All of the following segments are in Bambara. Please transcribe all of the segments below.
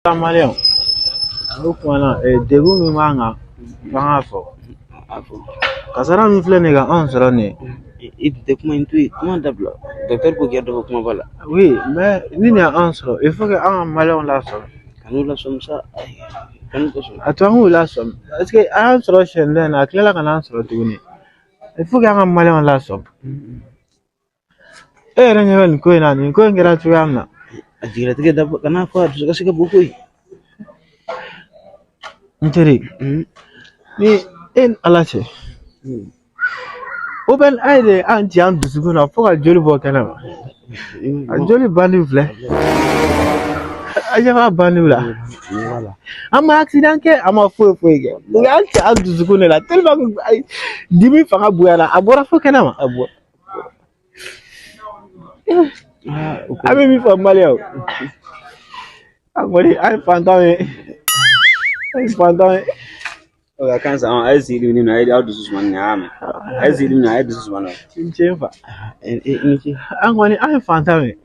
Maliyɛnw, o kuma na degun min b'an kan, f'an k'a fɔ. A fɔ. Kasara min filɛ nin ye ka anw sɔrɔ nin ye. I tɛ kuma in to yen, kuma dabila. Docteur ko k'i ka dɔ bɔ kumaba la. Oui, mais ni nin y'anw sɔrɔ, il faut que an ka maliyɛnw lasɔmi. Kan'u lasɔmi sa, kan'u lasɔmi. A to an k'u lasɔmi parce que an y'an sɔrɔ siɲɛ dɔ in na, a tilala ka n'an sɔrɔ tuguni. Il faut que an ka maliyɛnw lasɔmi. E yɛrɛ ɲɛ bɛ nin ko in na, nin ko in kɛra cogoya min na. A jigilatigɛ dabɔ kana fɔ a dusukasi ka bon koyi. N teri, ni e ni Ala cɛ, Open AI de y'an ci an dusukun na fo ka joli bɔ kɛnɛ ma. A joli bandi filɛ. A ɲɛ b'a bandiw la. An ma accident kɛ, an ma foyi foyi kɛ. U y'an ci an dusukun de la tellement que dimi fanga bonyana, a bɔra fo kɛnɛ ma. A bɔ. An bɛ min fɔ maliyɛnw, an kɔni an ye fantanw ye, an ye fantanw ye. O ka kan sa, a ye sigi nin na, a ye aw dusu suma nin, a y'a mɛn. A ye sigi nin na, a ye dusu suma nin. N ce n fa. I ni ce. An kɔni an ye fantanw ye.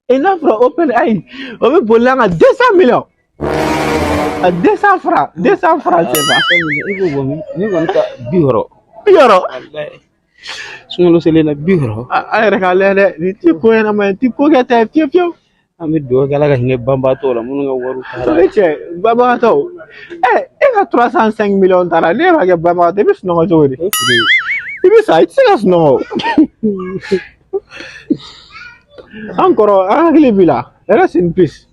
Et n'a fɔra Open AI, o bɛ boli an kan 200 millions. A 200 francs, 200 francs CFA. I b'o bɔ min? Ne kɔni ta 60. 60. Sunkalo selen na 60. An yɛrɛ k'a lajɛ dɛ, nin ti ko ɲɛnama ye, nin ti ko kɛta ye fiyewu fiyewu. An bɛ dugawu kɛ Ala ka hinɛ banbaatɔw la minnu ka wariw taara. Ne cɛ, banbagatɔw, ɛ e ka 305 millions taara, ne b'a kɛ banbagatɔ, i bɛ sunɔgɔ cogo di? I bɛ sa, i tɛ se ka sunɔgɔ. An kɔrɔ, an hakili b'i la, reste in peace.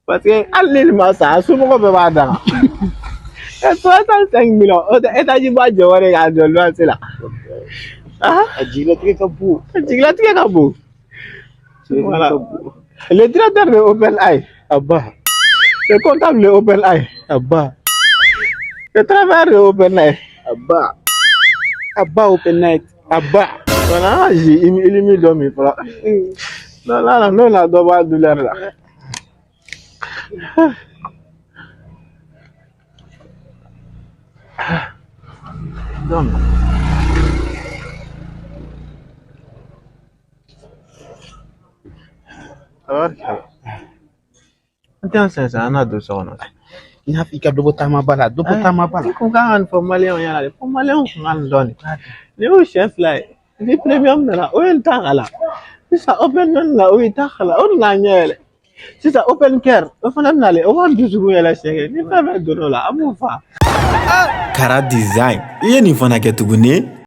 Parce que hali ni nin ma sa, a somɔgɔw bɛɛ b'a dara. Ɛ 305 millions, o tɛ étage ba jɔ wari k'a jɔ luwanse la. A jigilatigɛ ka bon. A jigilatigɛ ka bon. Voilà. Le directeur de OpenAI. Abba. Le comptable de OpenAI. Abba. Le travailleur de OpenAI. Abba. Abba OpenAI. Abba. Voilà, j'ai ilimi dɔ min fɔlɔ. Non, non, non, la dɔ b'a douleur la. Donc, tabarikala. An tɛ an sɛnsɛn, an n'a don so kɔnɔ. N y'a fɔ i ka dɔ bɔ taamaba la, dɔ bɔ taamaba la. I kun kan ka nin fɔ maliyɛnw ɲɛna de, fo maliyɛnw kun ka nin dɔn de. Nin y'o siɲɛ 2 ye. Ni premium nana, o ye n ta kala. Sisan open nana, o ye ta kala, o nana ɲɛ yɛlɛ. Sisan open care, o fana nalen, o b'an dusukun yɛlɛ siɲɛ kelen. Ni fɛn fɛn donn'o la, an b'o fa. Kara Design, i ye nin fana kɛ tuguni.